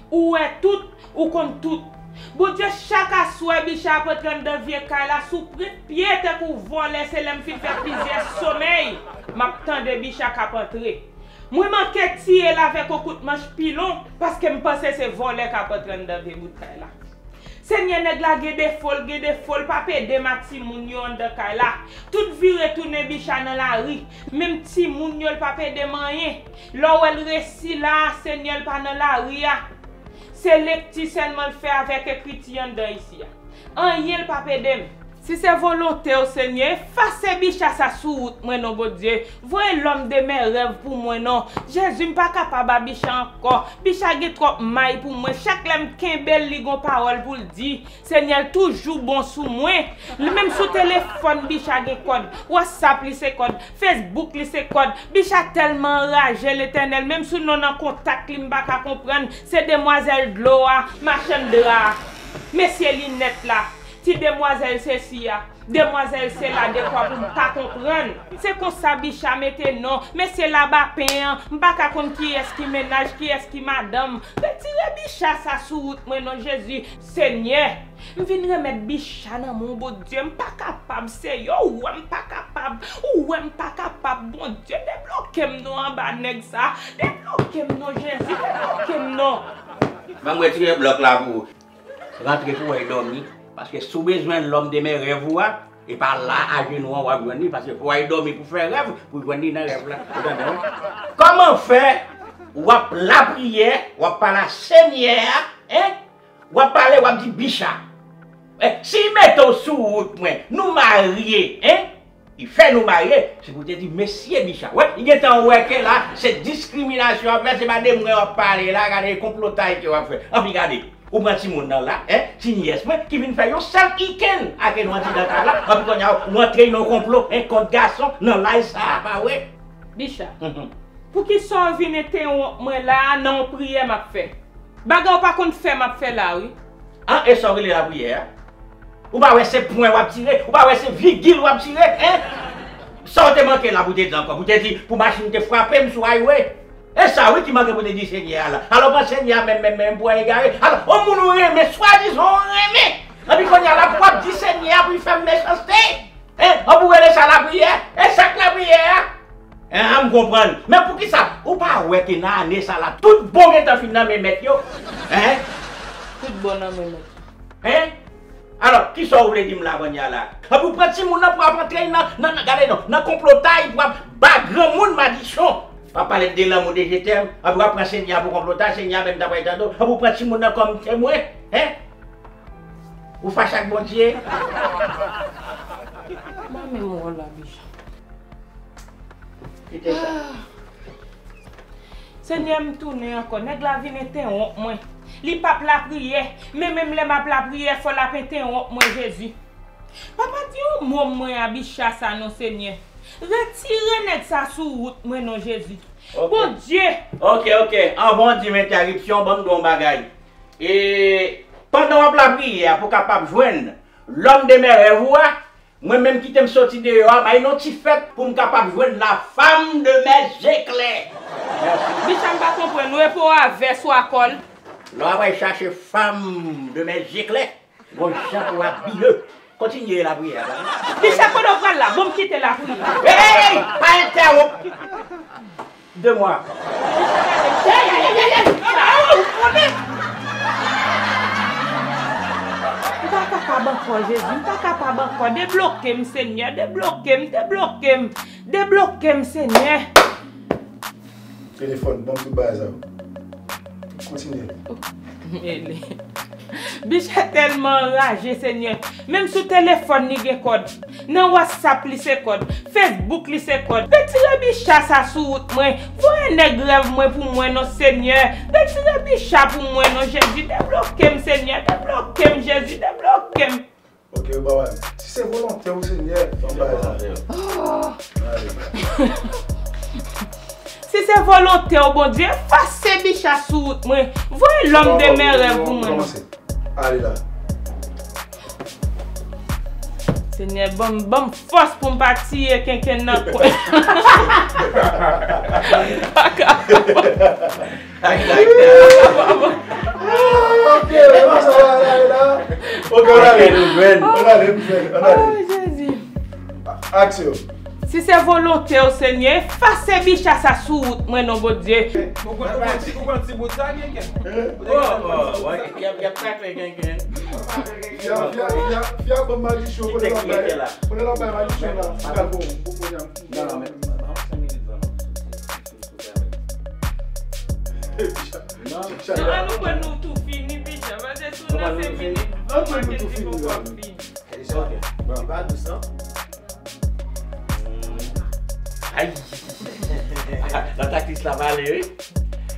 Ou wè tout, ou konn tout. Bondye, chak aswè Bicha ap antre anndan vye kay la, sou pwent pye tankou vòlè, se lè m fin fè plizyè somèy, m ap tande Bicha k ap antre. Mwen manke tiye l avèk yon kout manch pilon, paske m panse se vòlè k ap antre anndan vye bout kay la. Senyè, nèg la gen defo l, gen defo l, p ap ede m a timoun yo anndan kay la. Tout vire tounen Bicha nan lari. Menm timoun yo, l p ap ede m anyen. Lè w wè l resi la a, Senyè, l pa nan lari a. Se lekti sèlman l fè avèk ekriti anndan isi a. Anyen l p ap ede m. Si se volonte w, Senyè, efase Bicha sa sou wout mwen non, Bondye. Voye lòm de mè rèv pou mwen non. Jezi, m pa kapab a Bicha ankò. Bicha gen twòp may pou mwen. Chak lè m kenbe l, li gon pawòl pou l di. Senyè, l toujou bon sou mwen. Li menm sou telefòn Bicha gen kòd. WhatsApp li se kòd. Facebook li se kòd. Bicha tèlman anraje, Letènèl. Menm sou non nan kontak li, m pa ka konprann. Se demwazèl dlo a, machann dra a. Mesye linèt la. Ti demwazèl sesi a. Demwazèl sela, de kwa pou m pa konprann. Se konsa Bicha mete non. Mesye labapen an, m pa ka konn kiyès ki mennaj, kiyès ki madanm. Retire Bicha sa sou wout mwen non, Jezi. Senyè, m vin remèt Bicha nan men w, Bondye. M pa kapab, Seyè. Ou wè m pa kapab. Ou wè m pa kapab, Bondye. Debloke m non anba nèg sa. Debloke m non, Jezi. Debloke m non. Ban m retire blòk la pou ou. Rantre pou w al dòmi. Paske si w bezwen lòm de mè rèv ou a, e pa la ajenou an w ap jwenn li, paske fò w al dòmi pou fè rèv, pou jwenn li nan rèv la. Ou tande, wi? Kòman fè w ap lapriyè, w ap pale a Senyè a, en? W ap pale, w ap di Bicha. Eh, si l mete w sou wout mwen, nou marye, en? Li fè nou marye, se pou te di, mesye Bicha. Wè, li gentan wè ke la, se diskriminasyon w ap fè, se pa de mwen w ap pale la, gade konplotay ke w ap fè. Anpi gade, ou pran timoun nan la, en, ti nyès mwen, ki vin fè yon sèl ikenn ake nou andidan kay la, anpi kounye a, ou antre nan yon konplo, en, kont gason, nan laj sa a, pa vre? Bicha, mhm, poukisa w vin entewonp mwen la a nan yon priyè m ap fè? Bagay ou pa konn fè m ap fè la, wi. An, e sa w rele lapriyè a? Ou pa wè se pwen w ap tire? Ou pa wè se vigil w ap tire? En? Sa w te manke la pou te di ankò? Pou te di, pou machin te frape m sou highway? E sa wi ki manke pou te di Senyè a la. Alò pran Senyè a menm, menm, menm pou egare. Alò, yon moun ou renmen, swadizan ou renmen. Anpi kounye a la pou w ap di Senyè a pou l fè m mechanste. En? An pou rele sa lapriyè? E sa k lapriyè a? En, an m konprann. Men poukisa ou pa wè ke nan ane sa la, tout bon gentan fin nan men mèt yo? En? Tout bon nan men mèt yo. En? Alò, kisa w vle di m la kounye a la? Anpi w pran timoun nan pou w ap antre nan, nan, nan, gade non, nan konplotay pou w ap ba granmoun madisyon. W ap pale de lanmou, de je t'aime, anpi w ap pran Senyè a pou konplotay, Senyè a menm ta pral tande w, anpi w pran timoun nan kòm temwen, en? Ou fache ak Bondye? Mwen menm wòl la, Bicha. Kite sa. Ah. Senyè, m tounen ankò. Nèg la vin entewonp mwen. Li p ap lapriyè. Men menm lè m ap lapriyè, fò l ap entewonp mwen, Jezi. Papa, di yon mo mwen a Bicha sa non, Senyè. Retire nèg sa sou wout mwen non, Jezi. Ok. Bondye. Ok, ok. Anvan w di m entèripsyon, ban m di w yon bagay. E pandan w ap lapriyè a pou w kapab jwenn lòm de mè rèv ou a, mwen menm kite m soti deyò a, bay nou ti fèt pou m kapab jwenn la femme de mes éclairs. Mèsi. Bicha, m pa konprann, ou e po a vès ou a kòl? Lè w ap al chache femme de mes éclairs, gon jan pou w abiye. Kontinye lapriyè a, tande. Bicha, kote w pral la? Bon, m kite lapriyè. Hey, hey, hey, pa entèwonp. De mwa. Hey, hey, hey, hey, hey. Ah, ou konnen. Ankò, Jezi, m pa kapab ankò. Debloke m, Senyè, debloke m, debloke m, debloke m, Senyè. Telefòn, ban m tout bagay sa yo. Kontinye. Mele. Bicha tèlman anraje, Senyè. Menm sou telefòn li gen kòd. Nan WhatsApp li se kòd. Facebook li se kòd. Retire bicha sa sou wout mwen. Voye nèg rèv mwen pou mwen non, Senyè. Retire bicha pou mwen non, Jezi. Debloke m, Senyè. Debloke m, Jezi. Debloke m. Ok, ou pa wè. Si se volonte w, Senyè, fè yon bagay sa. Oh. Ann ale. Si se volonte w, Bondye, efase bicha sou wout mwen. Voye lòm de men rèv pou mwen. Kòmanse. Ale la. Senyè, ban m, ban m fòs pou m pa tiye kenken nan kwen. Pa ka. Ay, ay, ay. Ok, men sa va ale la. Ok, ann ale. Ann ale, ann ale, ann ale. Oh, Jezi. Aksyon. Si se volonte w, Senyè, efase bicha sa sou wout mwen non, Bondye. Ou konn, ou konn ti, ou konn ti bout sa, kenken? Oh, oh, y ap, y ap takle kenken. Fia, fia, fia, fia, bon, magicien, kote l ap bay, kote l ap bay magicien la. Li pral bon, bon, bon, non, non, men, non, senk minit, non. Non, nou kwè nou tou fini, bicha. Paske si w nan senk minit, Mackendy poko ap fini. Ok. Li pa dous, non? Ay! Nan taktis la pale, wi.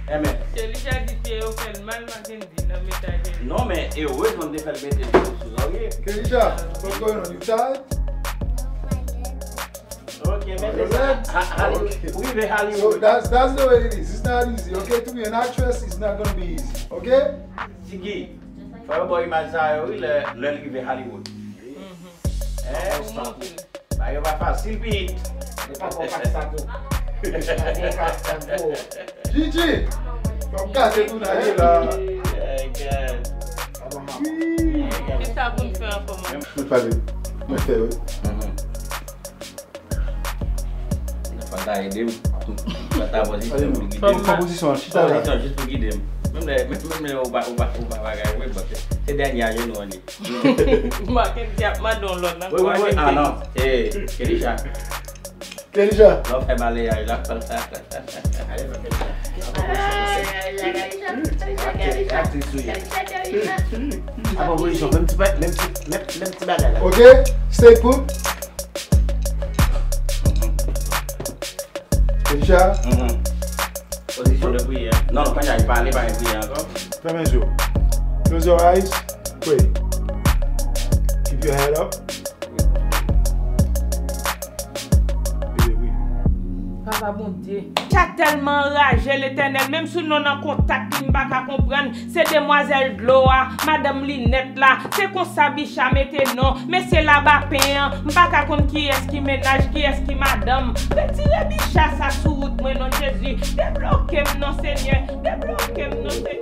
Enben. Kelly di pye yo fè l mal, Mackendy, nan mete a Kelly. Non, men erezman m te fè l mete l sou zòrye. Kelly, what's going on? You tired? Ok, men se sa. Hollywood. Wi, men Hollywood. So that's, that's the way it is. It's not easy, okay? To be an actress is not gonna be easy, okay? Tiki, fò yo ba w imaj sa yo, wi, lè, lè l rive Hollywood. Eh, bagay yo pa fasil, Pete. Gigi, w ap gate tou nan ye la. Ki sa pou n fè ankò, man? Mwen pale, mwen fè, wi. Fanta ede m. Fanta pozisyon pou gide m. Fè pozisyon an, chita la. Pozisyon jis pou gide m. Menm lè, menm, menm lè ou pa, ou pa, ou pa bagay vre, but se dènye ajenou an li. Mackendy ap mande yon lòt nan. Wi, wi, wi. Ah, non. Eh, Kelly Cha. Kelly Cha. Lè w fè balayaj la. Ale, Mackendy. Aktris ou ye. Apa pozisyon, menm ti pa, menm ti, menm, menm ti bagay la. Ok, stay put. Deja? Mhm. Pozisyon de priyè. Non, non, kounye a, li pa, li pa gen priyè ankò. Fèmen je w. Close your eyes. Pray. Keep your head up. Wi. Papa Bondye. Bicha tèlman anraje, Letènèl, menm si w nan kontak li, m pa ka konprann. Se demwazèl dlo a, madanm linèt la, se konsa bicha mete non. Mesye laba pen an, m pa ka konn kiyès ki mennaj, kiyès ki madanm. Retire bicha sa sou wout mwen non Jezi. Debloke m non Senyè, debloke m non Senyè.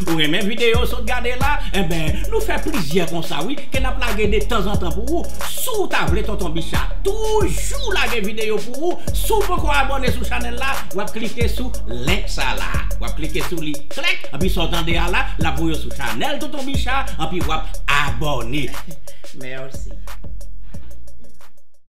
Ou renmen videyo w sot gade la? Enben, nou fè plizyè konsa wi, ke n ap lage de tanzantan pou ou. Si w ta vle Tonton Bicha toujou lage videyo pou ou, si w poko abòne sou chanèl la, w ap klike sou link sa la. W ap klike sou li, klèk, anpi sa w tande a la, l ap voye w sou chanèl Tonton Bicha, anpi w ap abòne. Mèsi.